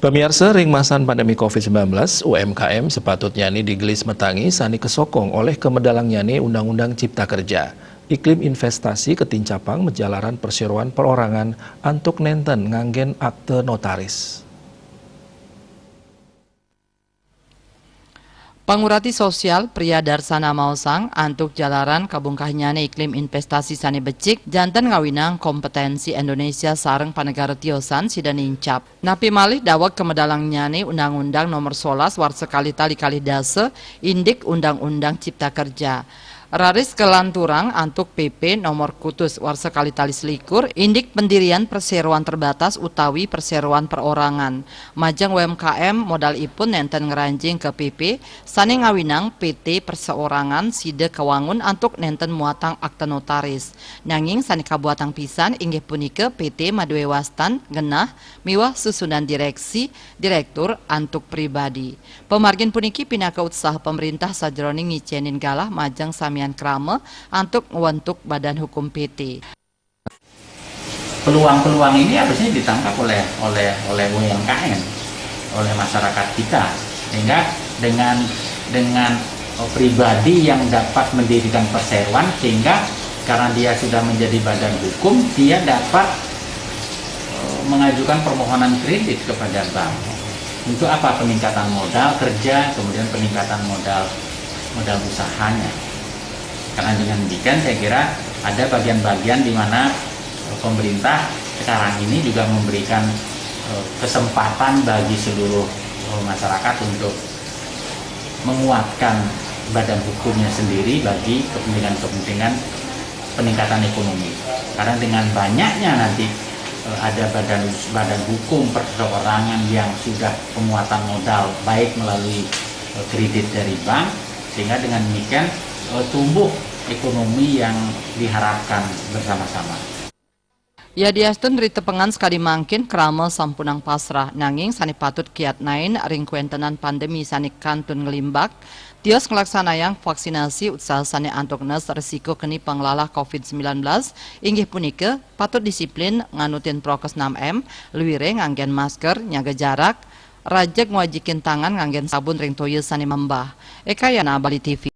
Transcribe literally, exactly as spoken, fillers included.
Pamiarsa, ring masan pandemi covid sembilan belas, U M K M sapatutnyane digelis matangi sane kasokong olih kamedalangnyané Undang-Undang Cipta Kerja. Iklim investasi katincapang majalaran perseroan perorangan antuk nenten nganggen akta notaris. Pangurati sosial Priya Darsana maosang, antuk jalaran kabungkahnyané iklim investasi sané becik, janten ngawinang kompetensi Indonesia sareng panegara tiosan sida nincap. Napi malih daweg kamedalangnyané Undang-Undang Nomor solas warsa kalih tali kalih dasa, indik Undang-Undang Cipta Kerja. Raris kalanturang antuk P P Nomor kutus warsa kalih tali selikur, indik pendirian perseroan terbatas utawi perseroan perorangan. Majeng U M K M modal ipun nenten ngranjing ka P P, sané ngawinang P T perseorangan sida kawangun antuk nenten muatang akta notaris. Nanging sané kabuatang pisan inggih punika P T madué wastan, genah, miwah susunan direksi, direktur antuk pribadi. Pamargin puniki pinaka utsaha pamréntah sajeroning ngicénin galah majeng samian krama antuk ngwentuk badan hukum P T. Peluang-peluang ini harusnya ditangkap oleh oleh oleh U M K M, oleh masyarakat kita, sehingga dengan dengan eh, pribadi yang dapat mendirikan perseroan, sehingga karena dia sudah menjadi badan hukum, dia dapat eh, mengajukan permohonan kredit kepada bank. Untuk apa? Peningkatan modal kerja, kemudian peningkatan modal modal usahanya. Karena dengan demikian, saya kira ada bagian-bagian di mana eh, pemerintah sekarang ini juga memberikan eh, kesempatan bagi seluruh eh, masyarakat untuk menguatkan badan hukumnya sendiri bagi kepentingan-kepentingan peningkatan ekonomi. Karena dengan banyaknya nanti eh, ada badan badan hukum perseorangan yang sudah penguatan modal, baik melalui eh, kredit dari bank, sehingga dengan demikian eh, tumbuh ekonomi yang diharapkan bersama-sama. Yadiastun ritepengan sakadi mangkin krama sampunang pasrah, nanging sané patut kiatnain ring kawéntenan pandemi sané kantun nglimbak, tios nglaksanayang vaksinasi utsaha sané antuk nes risiko keni panglalah covid sembilan belas, inggih punika patut disiplin nganutin prokes enam M, luiré nganggén masker, nyaga jarak, rajeg ngwajikin tangan nganggén sabun ring toya sané membah. Eka Yana, Bali T V.